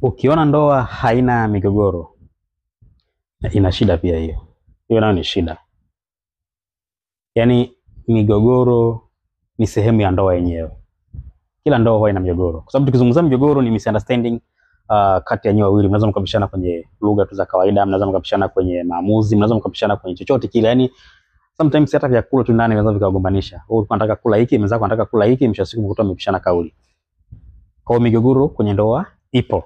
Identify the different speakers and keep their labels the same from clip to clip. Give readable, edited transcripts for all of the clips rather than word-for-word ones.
Speaker 1: Ukiona ndoa haina migogoro ina shida pia hiyo. Hiyo nayo ni shida. Yaani migogoro ni sehemu ya ndoa yenyewe. Kila ndoa huwa ina migogoro. Kwa sababu tukizungumza migogoro ni misunderstanding kati ya nyinyi wawili. Mnaweza mkapishana kwenye lugha tu za kawaida, mnaweza mkapishana kwenye maamuzi, mnaweza mkapishana kwenye chochote kile. Yaani sometimes hata vyakula tu ndani vinaweza vikagombanisha. Wewe ulikuwa unataka kula hiki, mwenzako anataka kula hiki, mwisho wa siku mkuta mmepishana kauli. Kwa hiyo migogoro kwenye ndoa ipo.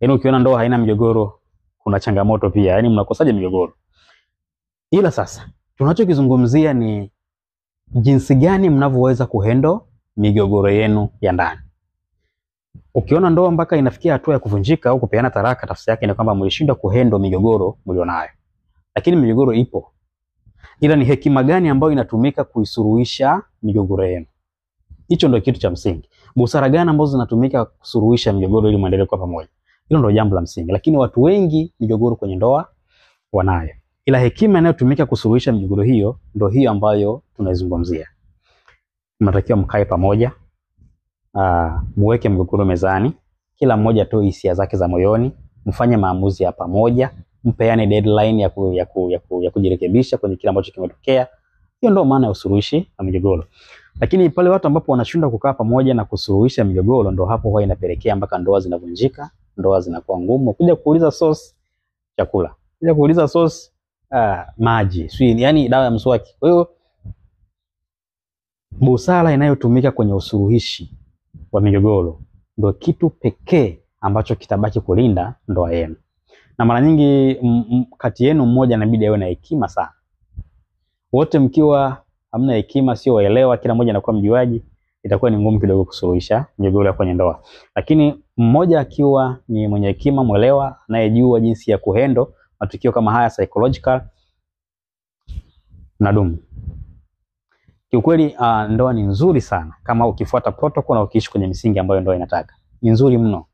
Speaker 1: Yaani ukiona ndoa haina migogoro kuna changamoto pia. Yaani mnakosaje migogoro? Ila sasa tunachokizungumzia ni jinsi gani mnavyoweza kuhandle migogoro yenu ya ndani. Ukiona ndoa mpaka inafikia hatua ya kuvunjika au kupeana taraka, tafsiri yake ni kwamba mlishindwa kuhandle migogoro mlionayo. Lakini migogoro ipo. Ila ni hekima gani ambayo inatumika kuisuluhisha migogoro yenu? Hicho ndio kitu cha msingi. Busara gani ambazo zinatumika kusuluhisha migogoro ili muendelee kuwa pamoja? Hilo ndio jambo la msingi. Lakini watu wengi migogoro kwenye ndoa wanayo. Ila hekima inayotumika kusuluhisha migogoro hiyo ndio hiyo ambayo tunaizungumzia. Mnatakiwa mkae pamoja, muweke mgogoro mezani, kila mmoja atoe hisia zake za moyoni, mfanye maamuzi ya pamoja, mpeane deadline ya kujirekebisha kwenye kile ambacho kimetokea. Hiyo ndio maana ya usuluhishi wa migogoro. Lakini pale watu ambapo wanashindwa kukaa pamoja na kusuluhisha migogoro, ndio hapo huwa inapelekea mpaka ndoa zinavunjika, ndoa zinakuwa ngumu. Kuja kuuliza source chakula, kuja kuuliza source maji, sio yani dawa ya mswaki. Kwa hiyo busara inayotumika kwenye usuluhishi wa migogoro ndio kitu pekee ambacho kitabaki kulinda ndoa yenu. Na mara nyingi kati yenu mmoja inabidi awe na hekima sana. Wote mkiwa hamna hekima, sio waelewa, kila mmoja anakuwa mjuaji, itakuwa ni ngumu kidogo kusuluhisha migogoro ya kwenye ndoa. Lakini mmoja akiwa ni mwenye hekima, mwelewa, anayejua jinsi ya kuhandle matukio kama haya psychological, mnadumu. Kiukweli ndoa ni nzuri sana kama ukifuata protocol na ukiishi kwenye misingi ambayo ndoa inataka. Ni nzuri mno.